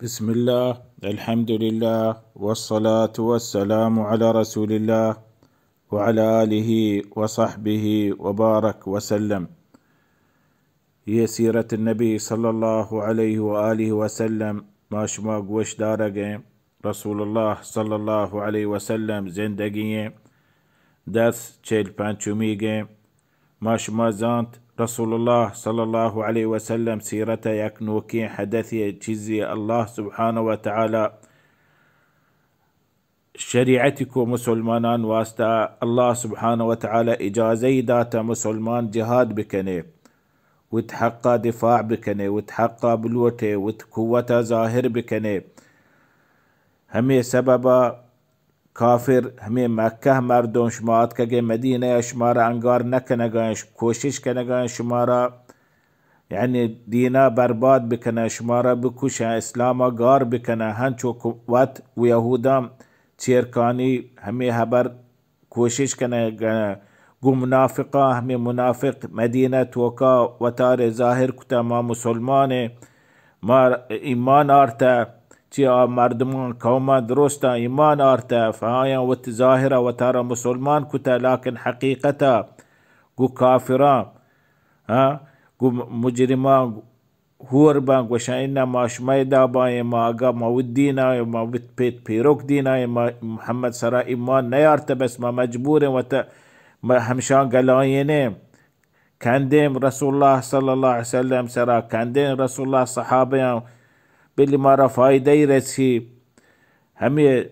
بسم الله، الحمد لله، والصلاة والسلام على رسول الله، وعلى آله وصحبه وبارك وسلم. یہ سیرت النبی صلی اللہ علیہ وآلہ وسلم ما شما گوش دارگیں۔ رسول اللہ صلی اللہ علیہ وسلم زندگی ایں، درس چل پنچمی گیں۔ ما شما زانت رسول اللہ صلی اللہ علیہ وسلم سیرت یک نوکیں حدثی چیزی اللہ سبحانہ و تعالی شریعتی کو مسلمانان واسطہ۔ اللہ سبحانہ و تعالی اجازہ ای داتا مسلمان جہاد بکنے، وت حقا دفاع بکنے، وت حقا بلوٹے، وت قوتا ظاہر بکنے۔ ہمیں سببا کافر، ہمیں مکہ مردم شما آتکگے مدینہ ء شمارا انگار نہ کنگا، کوشش کنگا شمارا یعنی دینا برباد بکنن، شمارا بکشن، اسلاما گار بکنن، ہنچو کہ وت و یہوداں چیرکانی ہمیں ہبر کوشش کنن، گوں منافقاں، ہمیں منافق مدینہ توکا وتارے ظاہر کتا، ما مسلمانیں، ما ایمان آرتہ، چی آ مردمان قوما درستاں ایمان آرتہ، فآیاں وت ظاہرا وتارا مسلمان کتا، لیکن حقیقتا گوں کافراں، ہاں، گوں مجرماں ہور باں، گوشاں، انا ما شمئے دابا ایں، ما اگاں ما وت دینا ایں، ما وت پیت پیروک دینا ایں، ما محمد سرا ایمان نیارتہ، بس ما مجبور ایں وت ما ہمشاں گلائینیں، کندیں رسول اللہ صلی اللہ علیہ وسلم سرا، کندیں رسول اللہ صحابیاں، بلی مارا فائدہ ای رسی۔ ہمیں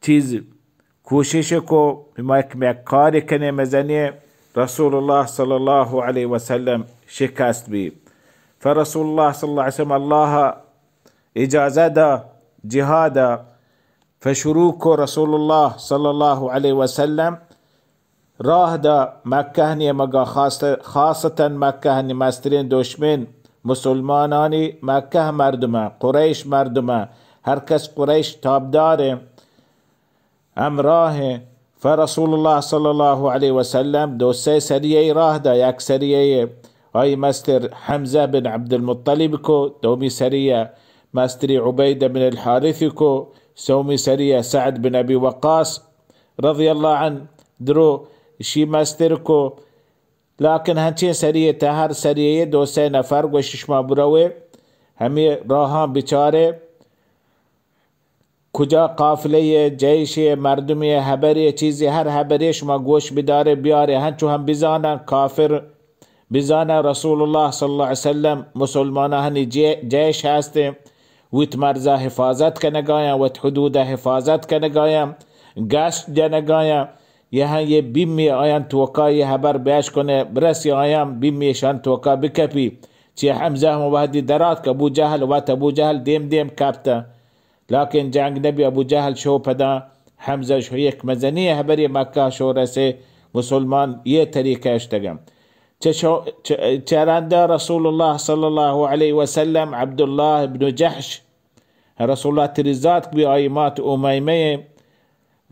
چیز کوشش کو، ما یک، یک کار کنیں مزنیں، رسول اللہ صلی اللہ علیہ وسلم شکست بی۔ فرسول اللہ صلی اللہ علیہ وسلم اللہ اجازہ دا جہاد، فشروع کو رسول اللہ صلی اللہ علیہ وسلم راہ دا مکہ نیمگا، خاص-، خاصتاً مکہ نی مسترین دشمن مسلمانانی مکہ مردمہ، قریش مردمہ، ہر کس قریش تابداریں، ہمراہ ایں۔ فرسول اللہ صلی اللہ علیہ وسلم دو سے سریہ راہ دا، یک سریہ آئی مستر حمزہ بن عبد المطلب کو، دومی سریہ مستری عبیدہ بن الحارث کو، سومی سریہ سعد بن ابی وقاص رضی اللہ عنہ درو شی مستر کو۔ لیکن ہنچیں سریہ تہ، ہر سریہ دو سے نفر گوشت، شما بروے ہمیں راہاں بچارے، کجا قافلے، جیشے، مردمے، حبرے، چیزے، ہر حبرے شما گوش بدارے، بیارے، ہنچو ہم بزانن کافر، بزانن رسول اللہ صلی اللہ علیہ وسلم مسلمانانی جے-، جیش ہستیں، وت مرزا حفاظت کنگایاں، وت حدودا حفاظت کنگایاں، گشت جنگایاں، یہاں یہ بیمی آیان توکا یہ حبر بیاش کنے، برسی آیان بیمی شان توکا بکپی۔ چی حمزہ ہم وحدی درات کہ ابو جہل وت ابو جہل دیم دیم کپتا۔ لیکن جنگ نبی، ابو جہل شو پدا، حمزہ شو یک مزنی حبری مکہ شو رسے، مسلمان یہ طریقہ اشتگم۔ چہ شو-، چہ، چہ رندا رسول اللہ صلی اللہ علیہ وسلم عبداللہ ابن جحش، رسول اللہ تری ذات بی آئی مات امیمہ،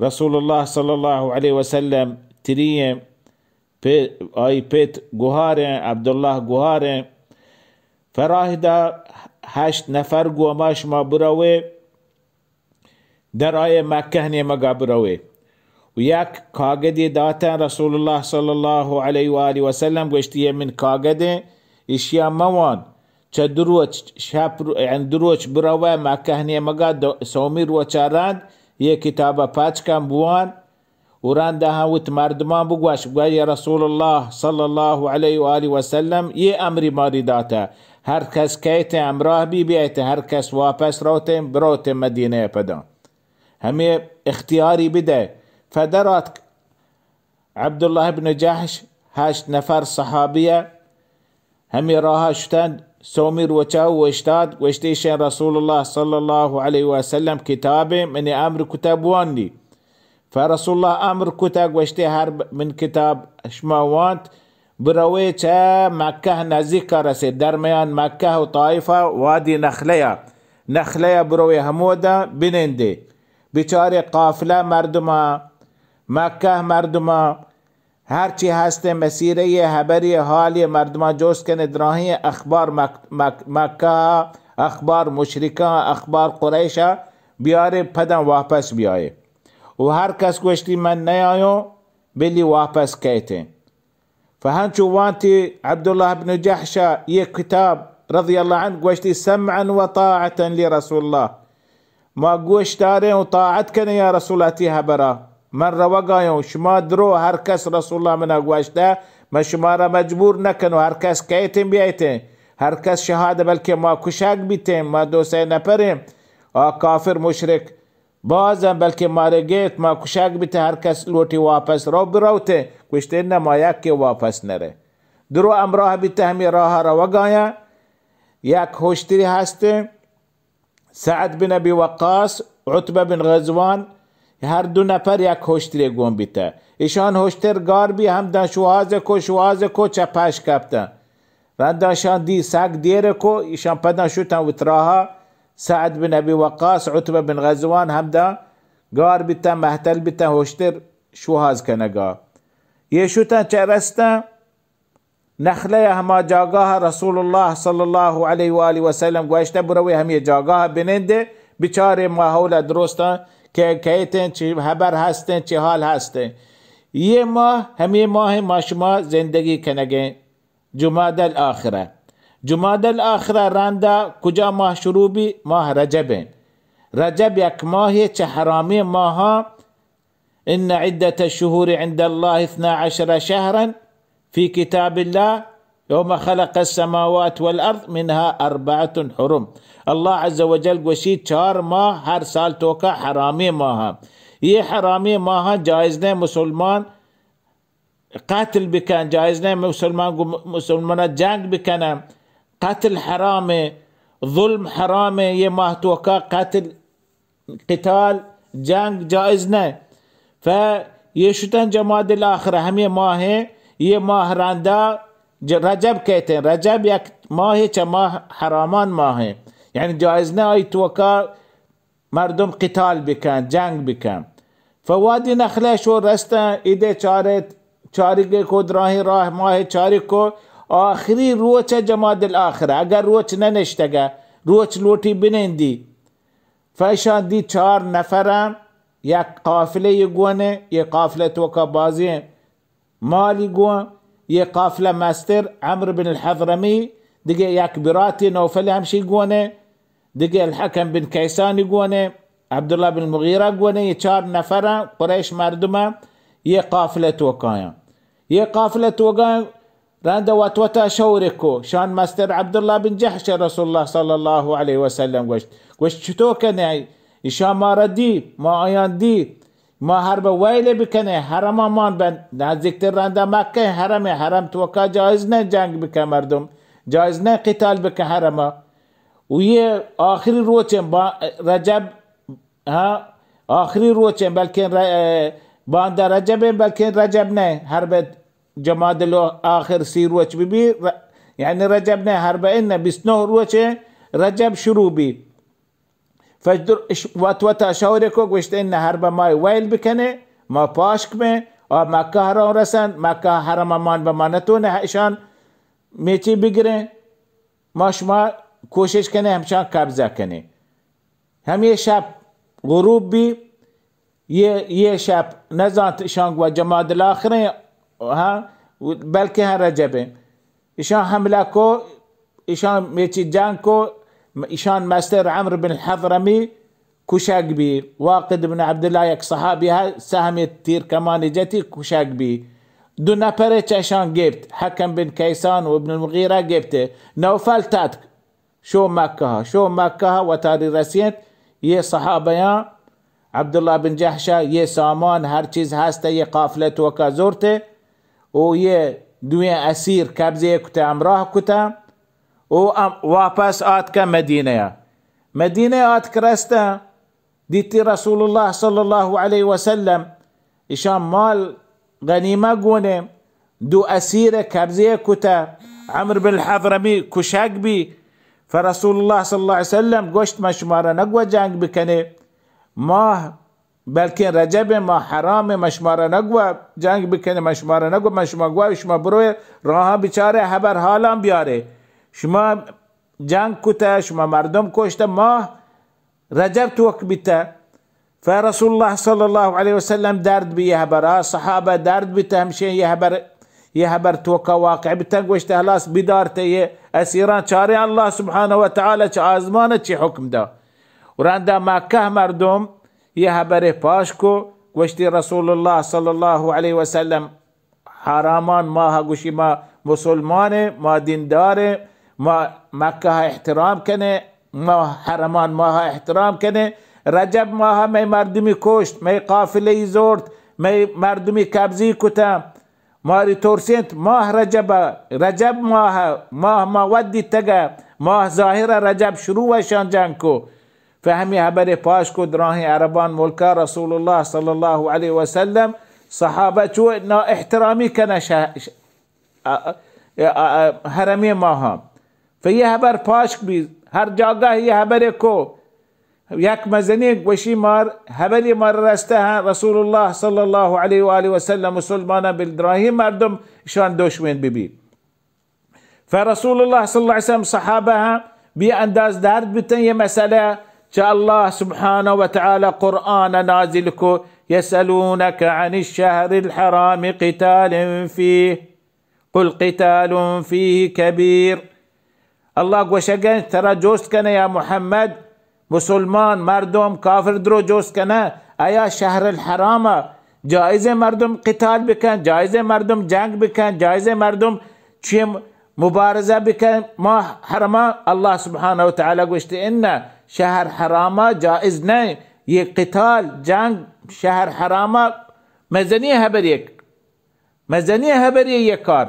رسول اللہ صلی اللہ علیہ وسلم تری پہ-، آئی پت گوہاریں، عبداللہ گوہاریں۔ فراہ دا ہشت نفر گو ما شما بروے، در آئے مکہ نیمگا بروے۔ و یک کاگدی داتن رسول اللہ صلی اللہ علیہ وآلہ وسلم، گوشتی، یہ من کاگدیں، اشیا موان۔ چہ دروچ شپ رو-، یعنی دروچ بروے مکہ نیمگا دو-، سومی روچا رند، یہ کتابا پچ کن بوان۔ و رندا ہم وت مردمان بگوش، بگوش، یا رسول اللہ صلی اللہ علیہ وآلہ وسلم، یہ امری ماری داتا، ہر کس کیت ہمراہ بی بیت، ہر کس واپس روت، بروت مدینہ پدا۔ ہمیں اختیاری بدے۔ فدرات عبداللہ ابن جحش، ہشت نفر صحابیہ، ہمے راہا شتنت، سومی روچا اوشتات، گوشتی، شین رسول اللہ صلی اللہ علیہ وسلم کتابے منی امر کتا بوانی۔ فرسول اللہ امر کتا، گوشتی، ہر ب-، من کتاب شما وانت، بروے چہ مکہ نزیکا رسے، درمیان مکہ و طائفہ وادی نخلہ، نخلہ بروے ہمودا بنندے۔ بچارے قافلہ مردما، مکہ مردما، ہرچی ہستیں مسیرے، حبری، حالی مردمان جوست کنے، دراہیں اخبار مک-، مک-، مکہ اخبار مشرکاں، اخبار قریشا بیارے، پدا واپس بیائے۔ و ہر کس گوشتی من نیایوں، بلی واپس کیتیں۔ فہنچو وانتی عبداللہ بن جحشا یہ کتاب رضی اللہ عنہ گوشتی سمعا و طاعتا لرسول اللہ، ما گوش داریں و طاعت کنیں یا رسول اللہ تی حبرا۔ من روگایوں، شما درو، ہر کس رسول اللہ منا گوشتہ، من شما را مجبور نکنو، ہر کس کیتیں بیایتیں، ہر کس شہاد، بلکہ ما کشگ بیتیں، ما دو سے نفریں، آ کافر مشرک بازیں، بلکہ مارے گیت، ما کشگ بیتیں، ہر کس لوٹی واپس رو بروتیں۔ گوشتے نہ، ما یکے واپس نرے۔ درو ہمراہ بیتہ ہمیں راہ روگایاں، یک ہوشتری ہستیں، سعد بن ابی وقاص، عتبہ بن غزوان، ہر دو نفر یک ہوشترے گون بیتہ۔ ایشان ہوشتر گار بی، ہمدان شوہاز کو، شوہاز کو چہ پش کپتہ۔ رندا شان دی سک دیر کو، ایشان پدا شتن وتراہا۔ سعد بن ابی وقاص، عتبہ بن غزوان ہمدا گار بیتہ، مہتل بیتہ، ہوشتر شوہاز کنگا۔ یہ شتن چہ رستن نخلہ ہما جاگاہ رسول اللہ صلی اللہ علیہ وآلہ وسلم گوشتہ، بروے ہمیں جاگاہ بنندے، بچارے ماحول درستاں کہ کیتیں، چی حبر ہستیں، چی حال ہستیں۔ یہ ماہ، ہمیں ماہ ما شما زندگی کنگیں، جمادی الاخرہ۔ جمادی الاخرہ رندا کجا ماہ شروع بی؟ ماہ رجب ہیں۔ رجب یک ماہ چہ حرامی ماہاں، ان عدة الشهور عند الله اثنا عشر شهرا في كتاب الله يوم خلق السماوات والأرض منها أربعة حرم۔ اللہ عز و جل گوشی، چار ماہ ہر سال توکا حرامی ماہ۔ یہ حرامی ماہ جائز نے مسلمان قتل بکن، جائز نے مسلمان گو مسلمان جنگ بکن۔ قتل حرام، ظلم حرام، یہ ماہ توکا قتل قتال، جنگ جائز نہ۔ ف یہ شتن جمادی الاخرہ، ہمیں ماہ، یہ ماہ رندا ج-، رجب کہتے ہیں۔ رجب یک ماہ چہ ماہ حرامان ماہ، یعنی جائز نہ آئی توکا مردم قتال بکن، جنگ بکن۔ فوادی نخلہ شو رستن، ایدے چارت، چارگے کو دراہیں راہ ماہ چارگ کو، آخری روچ جمادی الاخرہ، اگر روچ نہ نشتگا، روچ لوٹی بنندی۔ فیشان دی چار نفراں یک قافلہ یہ گونے، یہ قافلہ توکا بازیں مالی گون، یہ قافلہ مستر عمرو بن الحضرمی، دگہ یک براتی نوفل ہمشی گونے، دگہ الحکم بن کیسانی گونے، عبداللہ بن مغیرہ گونے، یہ چار نفراں قریش مردماں یہ قافلہ توکایاں۔ یہ قافلہ توکایاں رند وت وتا شور کو، شان مستر عبداللہ بن جحش رسول اللہ صلی اللہ علیہ وسلم گوشت، گوشت، چطور کنے؟ ایشان مارا دی، ما آیان دی، ما حرب ویل بکنے، حرم مان بن، نزدیکتر رند مکہ، حرم، حرم توکا جائز نہ جنگ بکن مردم، جائز نہ قتال بکن حرم۔ و یہ آخری روچ با-، رجب، ہاں، آخری روچ، بلکن ر-، باندہ رجب، بلکن رجب نہ، حرب جمادی الاخر سی روچ بی بی، ر-، یعنی رجب نہ، حرب ان بیست نہ روچ رجب شروع بی۔ فجر اش-، وت وتا شور کو، گوشت، ان حرب ما ویل بکنے، ما پاشک بیں، آ مکہ را رسن، مکہ حرم مان بہ ما نتونے اشان میچی بگریں، ما شما کوشش کنے ہمشان قبضہ کنے۔ ہمے شپ غروب بی، یہ، یہ شپ نزانت اشان گوا جمادی الاخریں، ہاں، بلکہ ہاں رجبیں۔ اشان حملہ کو، اشان میچی جنگ کو، اشان مستر عمرو بن حضرمی کشگ بی، واقد بن عبداللہ یک صحابی ہے، سہمی تیر کمانی جتی کشگ بی۔ دو نفر چہ اشان گپت، حکم بن کیسان و ابن المغیرہ گپت، نوفل تتک۔ شو مکہ، شو مکہ وتاری رسینت، یہ صحابیاں عبداللہ بن جحشا یہ سامان ہر چیز ہست یہ قافلہ توکا زورتے و یہ دوئیں اسیر قبضے کتے ہمراہ کتا و ام-، واپس آتکا مدینہ۔ مدینہ آتک رستا دیتی رسول اللہ صلی اللہ علیہ وسلم اشان مال غنیمہ گونے، دو اسیر قبضے کتا، عمرو بن الحضرمی کشگ بی۔ فرسول اللہ صلی اللہ علیہ وسلم گوشت، من شمارا نگو جنگ بکنے، ماہ بلکن رجب، ماہ حرام، من شمارا نگو جنگ بکنے، من شمارا نگو، من شما گو شما بروے راہاں بچارے، حبر حالاں بیارے۔ شما جنگ کتہ، شما مردم کشتہ، ماہ رجب توک بیتہ۔ فرسول اللہ صلی اللہ علیہ وسلم درد بی یہ ہبرا، صحابہ درد بیتہ ہمشیں یہ ہبر، یہ ہبر توکا واقع بیتہ، گوشتہ، خلاص بدارتہ یہ اسیران، چاریں اللہ سبحانہ و تعالی چہ آزمان چی حکم دا۔ و رندا مکہ مردم یہ ہبر پاش کو، گوشتی رسول اللہ صلی اللہ علیہ وسلم حرامان ماہ گوشی ما مسلمان، ما دیندار، ما مکہ احترام کنے، ما حرمان ماہ احترام کنے۔ رجب ماہ مئے مردمی کشت، مئے قافلہ ای زورت، مئے مردمی قبضی کتا، ماری ترسینت۔ ماہ رجب، رجب ماہ، ماہ ما ودی تگا، ماہ ظاہر رجب شروع وشان جنگ کو۔ فہمی ہبر پاش کو دراہیں عربان ملکا رسول اللہ صلی اللہ علیہ وسلم صحابہ چو نا احترامی کنہ شہ، شہ، آ، آ، آ، حرمی ماہا۔ فیہ ہبر پاش بی، ہر جاگہ یہ ہبر کو، یک مزنی گوشی مار، ہبری مار رستہ ہیں رسول اللہ صلی اللہ علیہ وآلہ وسلم مسلمانہ بالدراہیں مردم شان دوشمین بی بی۔ فرسول اللہ صلی اللہ علیہ وسلم صحابہ ہاں بی انداز درد بتن یہ مسئلہ، چہ اللہ سبحانہ و تعالی قرآن نازل کو، یسألونک عن الشهر الحرام قتال فيه، قل قتال فيه كبير۔ اللہ گوشگن ترا جوست کنے یا محمد، مسلمان مردم کافر درو جوست کنہ، آیا شہر الحرام جائز مردم قتال بکن، جائز مردم جنگ بکن، جائز مردم چیم مبارزہ بکن؟ ما حرما؟ اللہ سبحانہ و تعالی گوشت، ان شہر حرام جائز نہ، یہ قتال جنگ شہر حرام مزنی حبر یک مزنی حبری یہ کار۔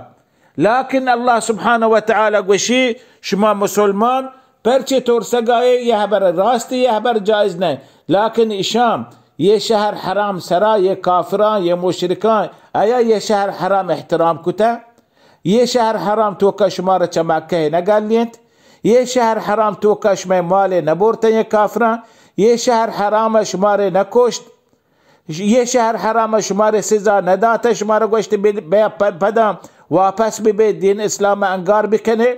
لیکن اللہ سبحانہ و تعالی گوشی، شما مسلمان پرچے ترسگائے؟ یہ حبر راست، یہ حبر جائز نہیں۔ لیکن اشام یہ شہر حرام سرا، یہ کافران، یہ مشرکان، آیا یہ شہر حرام احترام کتا؟ یہ شہر حرام توکا شمارا چہ مکہ نگلینت؟ یہ شہر حرام توکا شما مال نبورتا یہ کافران؟ یہ شہر حرام شمارے نکشت؟ یہ شہر حرام شمارے سزا نداتہ، شمارا گوشت بیا پ-، پدا واپس ببے، دین اسلام انگار بکنے؟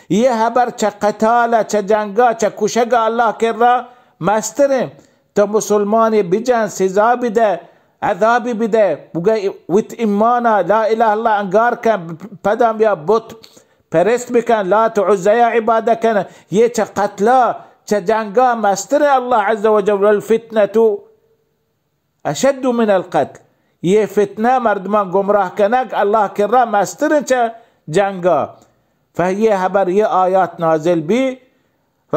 یہ حبر چہ قتال، چہ جنگا، چہ کشگا اللہ کرا مستریں۔ تو مسلمانی بجن، سزا بدے، عذابی بدے، بگے وت ایمانا لا الہ الا انگار کن، پدا بیا بت پرست بکن، لات و عزیا عبادت کن۔ یہ چہ قتلا، چہ جنگا مستریں۔ اللہ عز و جل، والفتنة اشد من القتل۔ یہ فتنہ مردمان گمراہ کنگ اللہ کرا مستر چہ جنگا۔ فہ یہ حبر یہ آیات نازل بی،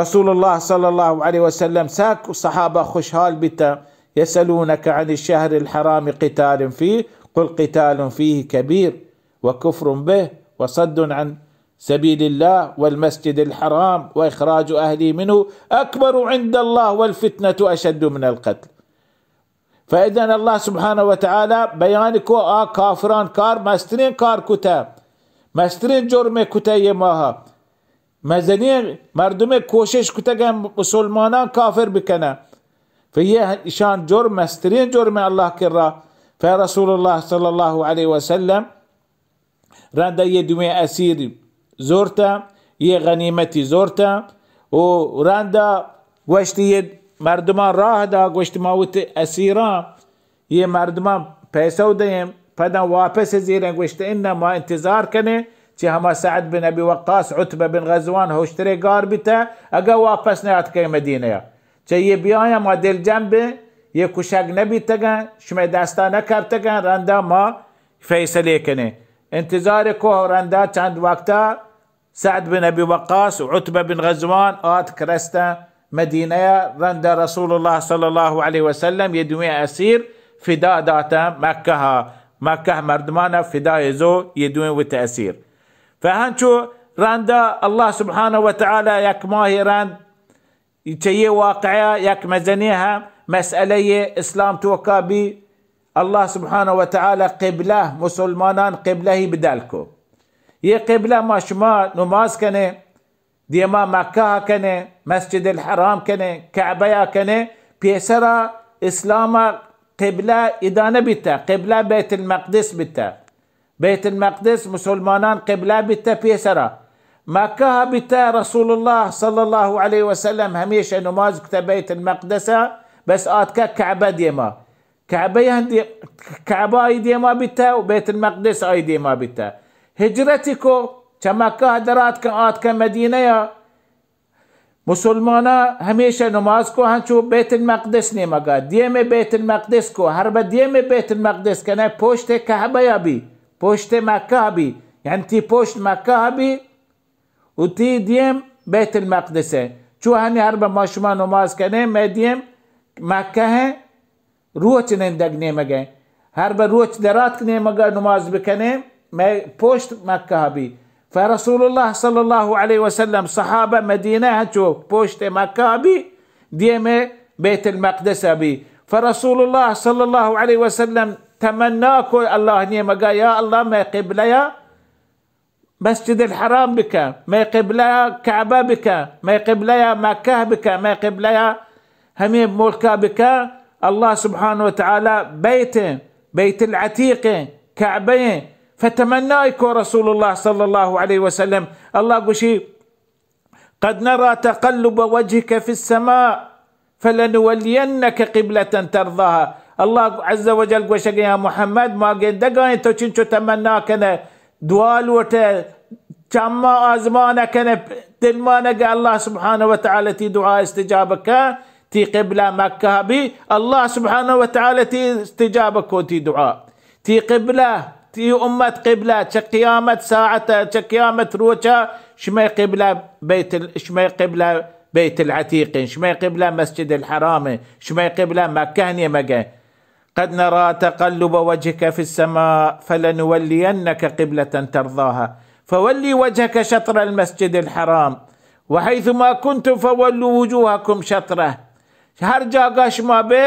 رسول اللہ صلی اللہ علیہ وسلم سک صحابہ خوشحال بیتا۔ يسألونك عن الشهر الحرام قتال فيه قل قتال فيه كبير وكفر به وصد عن سبيل الله والمسجد الحرام وإخراج أهله منه أكبر عند الله والفتنة أشد من القتل۔ فإذن اللہ سبحانہ و تعالی بیان کو آ کافران کار مسترین کار کتہ، مسترین جرم کتہ یہ ماہ۔ مزنین مردم کوشش کتگن مسلمانان کافر بکنہ۔ فیہ اشان جرم، مسترین جرم اللہ کرا۔ فی رسول اللہ صلی اللہ علیہ وسلم رندا یہ دوئیں اسیر زورتا، یہ غنیمتی زورتا و رندا گوشت یہ مردمان راہ دا، گوشت ما وت اسیران یہ مردمان پیسہ دیں، پدا واپس زیریں۔ گوشت انا ما انتظار کنیں چہ ہما سعد بن ابی وقاص، عتبہ بن غزوان ہوشترے گار بیتا، اگا واپس نیاتکے مدینہ۔ چہ یہ بیایاں ما دلجم بیں، یہ کشگ نبیتگن، شمئے دستا نکپتگن، رندا ما فیصلے کنیں۔ انتظار کو رندا چند وقتا سعد بن ابی وقاص و عتبہ بن غزوان آتک رستن مدینہ۔ رندا رسول اللہ صلی اللہ علیہ وسلم یہ دوئیں اسیر فدا داتن مکہ، مکہ مردمان فدا زو یہ دوئیں وت اسیر۔ فہنچو رندا اللہ سبحانہ و تعالی یک ماہ رند چہ یہ واقعہ یک مزنی ہم مسئلہ اسلام توکا بی۔ اللہ سبحانہ و تعالی قبلہ، مسلمانان قبلہ ہی بدل کو۔ یہ قبلہ ما شما نماز کنے، دیما مکہ کنے، مسجد الحرام کنے، کعبہ کنے، پیسرا اسلام قبلہ ادانہ بیتا، قبلہ بیت المقدس بیتا۔ بیت المقدس مسلمانان قبلہ بیتہ پیسرا۔ مکہ بیتہ، رسول اللہ صلی اللہ علیہ وسلم ہمیشہ نماز کتہ بیت المقدس، بس آتکہ کعبہ دیما۔ کعبہ ہندی، کعبہ آئی دیما بیتہ و بیت المقدس آئی دیما بیتہ۔ ہجرتی کو، چہ مکہ دراتکہ، آتکہ مدینہ یا۔ مسلمانا ہمیشہ نماز کو ہنچو بیت المقدس نیمگا، دیم بیت المقدس کو، ہر بہ دیم بیت المقدس کنے، پشت کعبہ یا بی، پشت مکہ بی، یعنی تی پشت مکہ بی، و تی دیم بیت المقدس ہے۔ چو ہنی ہر بہ ما شما نماز کنے، مئے دیم مکہ ہے، روچ نندگ نیمگ ہے۔ ہر بہ روچ دراتک نیمگا نماز بکنے، مئے پشت مکہ بی۔ فرسول اللہ صلی اللہ علیہ وسلم صحابہ مدینہ ہنچو پشت مکہ بی، دیم بیت المقدس بی۔ فرسول اللہ صلی اللہ علیہ وسلم تمنا کو اللہ نیمگا، یا اللہ، مئے قبلہ یا مسجد الحرام بکہ، مئے قبلہ کعبہ بکہ، مئے قبلہ مکہ بکہ، مئے قبلہ ہمے ملکا بکہ۔ اللہ سبحانہ و تعالی بیت، بیت العتیق، کعبہ۔ فتمنای کو رسول اللہ صلی اللہ علیہ وسلم، اللہ گوشی، قد نرى تقلب وجهك في السماء فلنولينك قبلة ترضاها۔ اللہ عز و جل گوشگ، یا محمد، ما گندگائیں تو چنچو تمنا کنے، دعا لوٹے، چما آزمان کنے، دلمانگ اللہ سبحانہ و تعالی تی دعا استجاب کا، تی قبلہ مکہ بی، اللہ سبحانہ و تعالی تی استجاب کو تی دعا۔ تی قبلہ، تی امت قبلہ، چہ قیامت ساعت، چہ قیامت روچا، شمئے قبلہ بیت ال-، شمئے قبلہ بیت العتیق، شمئے قبلہ مسجد الحرام، شمئے قبلہ مکہ نیمگے۔ قد نرى تقلب وجهك في السماء فلنولينك قبلة ترضاها فول وجهك شطر المسجد الحرام وحيث ما كنتم فولوا وجوهكم شطره۔ ہر جاگہ شما بے،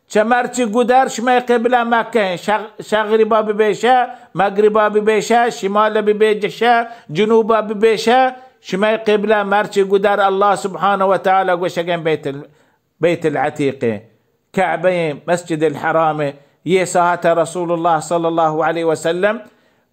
چہ مرچی گدر شمئے قبلہ مکہ ہیں۔ شغ-، شغربا ببیشہ، مغربا ببیشہ، شمال ببیشہ، جنوبا ببیشہ، شمئے قبلہ مرچی گدر اللہ سبحانہ و تعالی گوشگیں بیت ال-، بیت العتیق، کعبہ، مسجد الحرام۔ یہ ساعت رسول اللہ صلی اللہ علیہ وسلم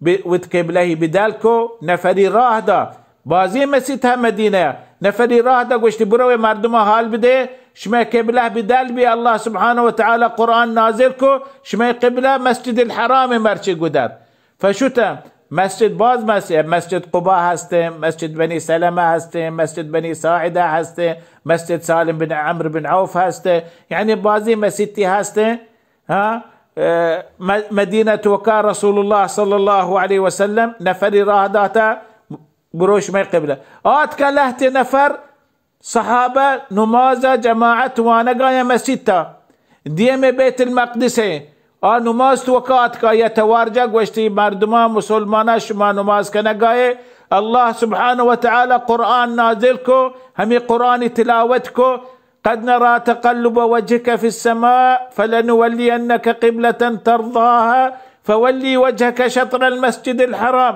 ب-، وت قبلہ بدل کو، نفری راہ دا۔ بازی مسیت ہے مدینہ، نفری راہ دا گوشتی، برو اے مردماں حال بدے، شمئے قبلہ بدل بی، اللہ سبحانہ و تعالی قرآن نازل کو، شمئے قبلہ مسجد الحرام مرچی گدر۔ فشتہ مسجد، باز مسجد، مسجد قباء ہستیں، مسجد بنی سلمہ ہستیں، مسجد بنی ساعدہ ہستیں، مسجد سالم بن عمرو بن عوف ہستیں، یعنی بازی مسیتی ہستیں۔ ہاں، اے، م-، مدینہ توکا رسول اللہ صلی اللہ علیہ وسلم نفری راہ داتا، بروش مئے قبلہ۔ آتکا لہتے نفر صحابہ نماز جماعت وانگا یا مسیتا، دیم بیت المقدس ہے۔ آ نماز توکا آتکا یا توار جا گوشتی، مردمان مسلمانان شما نماز کنگائے، اللہ سبحانہ و تعالی قرآن نازل کو، ہمیں قرآن تلاوت کو، قد نرى تقلب وجهك في السماء فلنولينك قبلة ترضاها فول وجهك شطر المسجد الحرام۔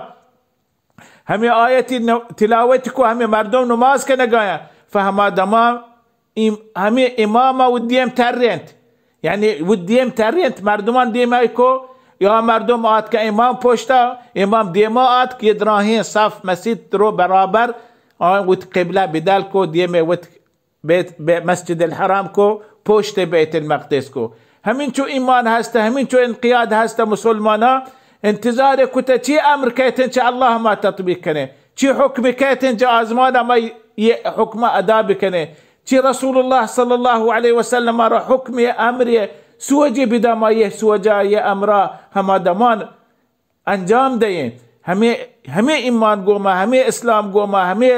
ہمیں آیتی نو-، تلاوت کو، ہمیں مردم نماز کنگایا، فہما دما ام-، ہمیں امام و دیم ترینت، یعنی و دیم ترینت، مردمان دیم کو، یا مردم آتک امام پشتا، امام دیما آتک، یہ دراہیں صف مسیت رو برابر، آن وت قبلہ بدل کو، دیم وت بیت، بے-، مسجد الحرام کو، پشت بیت المقدس کو۔ ہمینچو ایمان ہست، ہمینچو انقیاد ہست مسلمانا، انتظار کتہ چی امر کیتن چہ اللہ ما تطبیق کنے، چی حکم کیتن چہ آزمان ما یہ حکم ادا بکنے، چی رسول اللہ صلی اللہ علیہ وسلم را حکم امر سوجی بدا ما یہ سوجا یہ امرا ہما دمان انجام دئیں۔ ہمیں، ہمیں ایمان گوما، ہمیں اسلام گوما، ہمیں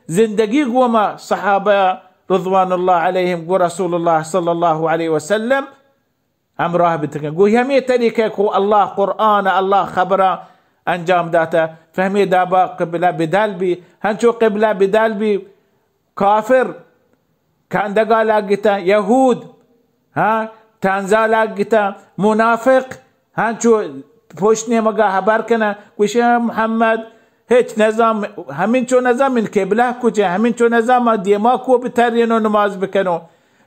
زندگی گوما صحابہ رضوان اللہ علیہم گو رسول اللہ صلی اللہ علیہ وسلم ہمراہ بتگن۔ گو ہمیں طریقہ کو اللہ قرآن، اللہ خبرہ انجام داتا۔ فہمیں دابا قبلہ بدل بی، ہنچو قبلہ بدل بی، کافر کندگا لگتا، یہود، ہاں، تنزا لگتا، منافق، ہاں، چو پشت نیمگا حبر کنن، گوشی، اے محمد، ہچ نزان، ہمینچو نزان من قبلہ کجا، ہمینچو نزان ما دیما کو بترینو نماز بکنو۔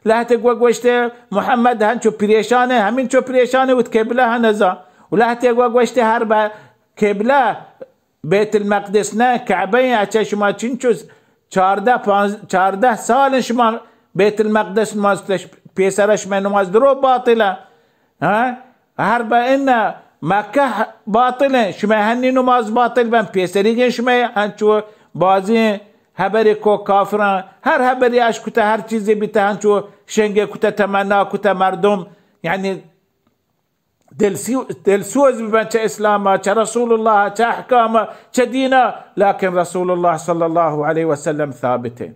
لہتے گو گوشتے، محمد ہنچو پریشانے، ہمینچو پریشانے وت قبلہ نزان۔ و لہتے گو گوشتے، ہر با قبلہ بیت المقدس نہ، کعبہ ایں، اچھا شما چنچو چاردہ، پانز-، چاردہ سال شما بیت المقدس نماز کتش، پیسر شما نماز درو باطل ایں۔ ہاں؟ ہر با ان مکہ باطل ایں، شما ہنی نماز باطل بن، پیسریگیں شما ہنچو بازیں ہبری کو کافراں، ہر ہبری اش کتہ، ہر چیزے بیتہ، ہنچو شنگے کتہ، تمنا کتہ مردم، یعنی دل سی-، دل سوز ببن چہ اسلام، چہ رسول اللہ، چہ احکام، چہ دینا، لیکن رسول اللہ صلی اللہ علیہ وسلم ثابت ایں۔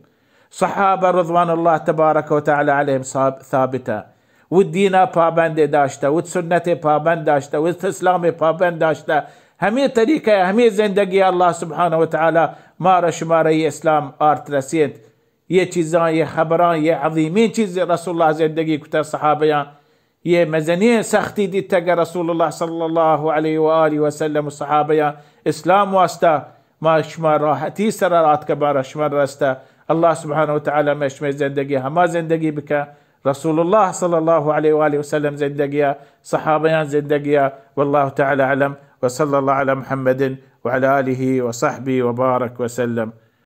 صحابہ رضوان اللہ تبارک و تعالی علیہم ثاب-، ثابت ایں۔ و دینا پابند داشتہ، و سنت پابند داشتہ، و اسلام پابند داشتہ۔ ہمیں طریقہ، ہمیں زندگی اللہ سبحانہ و تعالی مارا شمارا یہ اسلام آرت رسینت۔ یہ چیزاں، یہ خبراں، یہ عظیمیں چیز رسول اللہ زندگی کتہ، صحابیاں یہ مزنیں سختی دیتگ، رسول اللہ صلی اللہ علیہ و آلہ وسلم و صحابیاں اسلام واسطہ ما شما راحتی سرا رات کہ بارا شما رستہ۔ اللہ سبحانہ و تعالی میں شما زندگی ہما زندگی بکہ رسول اللہ صلی اللہ علیہ و آلہ وسلم زندگی، صحابیاں زندگی۔ واللہ تعالی اعلم، وصلی اللہ علی محمد وعلی آلہ وصحبہ وبارک وسلم۔